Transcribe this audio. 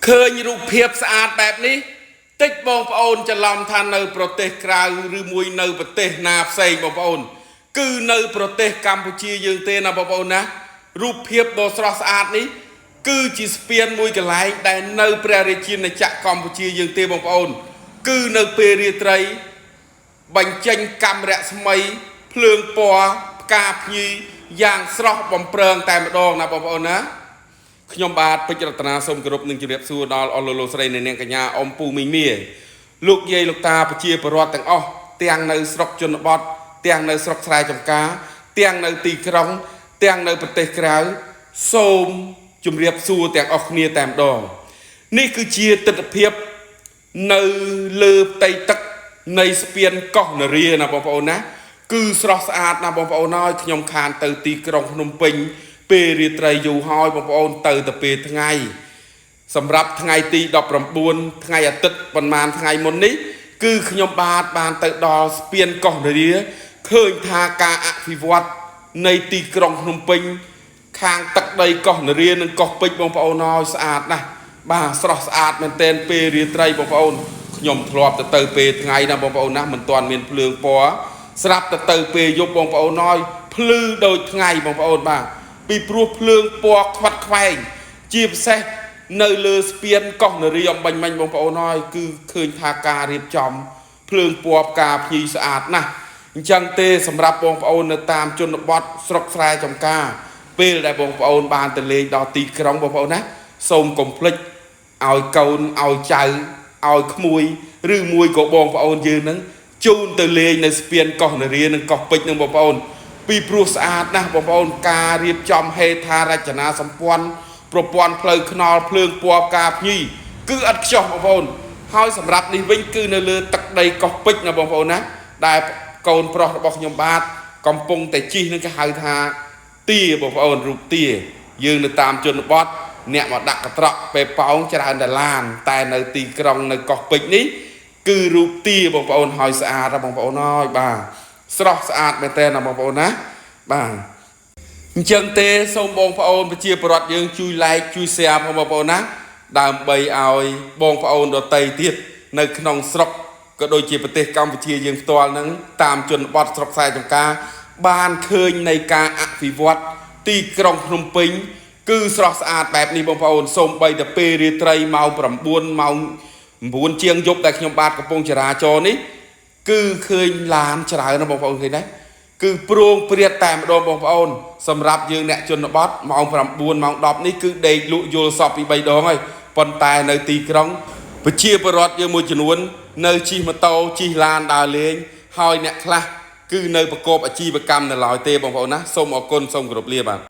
ឃើញរូបភាពស្អាតបែបនេះតិចបងប្អូនច្រឡំថានៅប្រទេសក្រៅឬមួយនៅប្រទេសណាផ្សេងបងប្អូន គឺនៅប្រទេសកម្ពុជាយើងទេណាបងប្អូនណារូបភាពដ៏ស្រស់ស្អាតនេះគឺជាស្ពានមួយកន្លែងដែលនៅព្រះរាជាណាចក្រកម្ពុជាយើងទេបងប្អូន គឺនៅពេលរាត្រី បញ្ចេញកាំរស្មីភ្លើងពណ៌ផ្កាភ្ញីយ៉ាងស្រស់បំព្រងតែម្ដងណាបងប្អូនណាខ្ញុំបាទពេជ្ររតនាសូមគោរពនិងជម្រាបសួរដល់អស់លោកលោកស្រីអ្នកនាងកញ្ញាអ៊ំពូមីងមាលោកយាយលោកតាប្រជាពលរដ្ឋទាំងអស់ទាំងនៅស្រុកជនបទទាំងនៅស្រុកស្រែចម្ការទាំងនៅទីក្រុងទាំងនៅប្រទេសក្រៅសូមជម្រាបសួរទាំងអស់គ្នាតែម្ដងនេះគឺជាទិដ្ឋភាព នៅលើផ្ទៃទឹកនៃស្ពានកោះនរាណាបងប្អូនណាគឺស្រស់ស្អាតណាបងប្អូនហើយខ្ញុំខានទៅទីក្រុងភ្នំពេញពេលរាត្រីយូរហើយបងប្អូនទៅតែពេលថ្ងៃសម្រាប់ថ្ងៃទី19ថ្ងៃអាទិត្យប្រហែលថ្ងៃមុននេះគឺខ្ញុំបាទបានទៅដល់ស្ពានកោះនរាឃើញថាការអភិវឌ្ឍនៃទីក្រុងភ្នំពេញខាងទឹកដីកោះនរានិងកោះពេជ្របងប្អូនហើយស្អាតណាស់បាទស្រស់ស្អាតមែនទែនពេលរាត្រីបងប្អូនខ្ញុំធ្លាប់ទៅពេលថ្ងៃណាបងប្អូនណាមិនទាន់មានភ្លើងពណ៌ស្រាប់ទៅពេលយប់បងប្អូនហើយភ្លឺដូចថ្ងៃបងប្អូនបាទពីព្រោះភ្លើងពណ៌ខ្វាត់ខ្វែងជាពិសេសនៅលើស្ពានកោះនរាអំបញ្ញមិញបងប្អូនហើយគឺឃើញថាការរៀបចំភ្លើងពណ៌ផ្កាភ្ញីស្អាតណាស់អញ្ចឹងទេសម្រាប់បងប្អូននៅតាមជនបទស្រុកស្រែចម្ការពេលដែលបងប្អូនបានទៅលេងដល់ទីក្រុងបងប្អូនណាសូមកុំភ្លេចឲ្យកូនឲ្យចៅឲ្យក្មួយឬមួយក៏បងប្អូនយើងនឹងជូនទៅលេងនៅស្ពានកោះនរានិងកោះពេជ្រនឹងបងប្អូនពីព្រោះស្អាតណាស់បងប្អូនការរៀបចំហេដ្ឋារចនាសម្ព័ន្ធប្រព័ន្ធផ្លូវថ្នល់ភ្លើងពណ៌ផ្កាភ្ញីគឺឥតខ្ចោះបងប្អូនហើយសម្រាប់នេះវិញគឺនៅលើទឹកដីកោះពេជ្រណាបងប្អូនណាដែលកូនប្រុសរបស់ខ្ញុំបាទកំពុងតែជិះនឹងគេហៅថាទាបងប្អូនរូបទាយើងនៅតាមជនបទអ្នកមកដាក់កត្រក់ពេលប៉ោងច្រើនតែឡានតែនៅទីក្រុងនៅកោះពេជ្រនេះគឺរូបទាបងប្អូនហើយស្អាតណាបងប្អូនហើយបាទស្រស់ស្អាតមែនតើណាបងប្អូនណាបាទអញ្ចឹងទេសូមបងប្អូនប្រជាពលរដ្ឋយើងជួយ like ជួយ share ផងបងប្អូនណាដើម្បីឲ្យបងប្អូនដទៃទៀតនៅក្នុងស្រុកក៏ដូចជាប្រទេសកម្ពុជាយើងផ្ទាល់នឹងតាមជនបទស្រុកខ្សែចំការបានឃើញនៃការអភិវឌ្ឍទីក្រុងភ្នំពេញគឺស្រស់ស្អាតបែបនេះបងប្អូនសូម្បីតែពេលរាត្រីម៉ោង9ម៉ោង9ជាងយប់ដែលខ្ញុំបាទកំពុងចរាចរណ៍នេះគឺឃើញឡានច្រើនណាស់បងប្អូនឃើញទេគឺព្រោងព្រាតតែម្ដងបងប្អូនសម្រាប់យើងអ្នកជនបទម៉ោង9ម៉ោង10នេះគឺដេកលក់យល់សពពី3ដងហើយប៉ុន្តែនៅទីក្រុងប្រជាពលរដ្ឋយើងមួយចំនួននៅជិះម៉ូតូជិះឡានដើរលេងហើយអ្នកខ្លះគឺនៅប្រកបអាជីវកម្មនៅឡើយទេបងប្អូនណាសូមអរគុណសូមគោរពលាបាទ។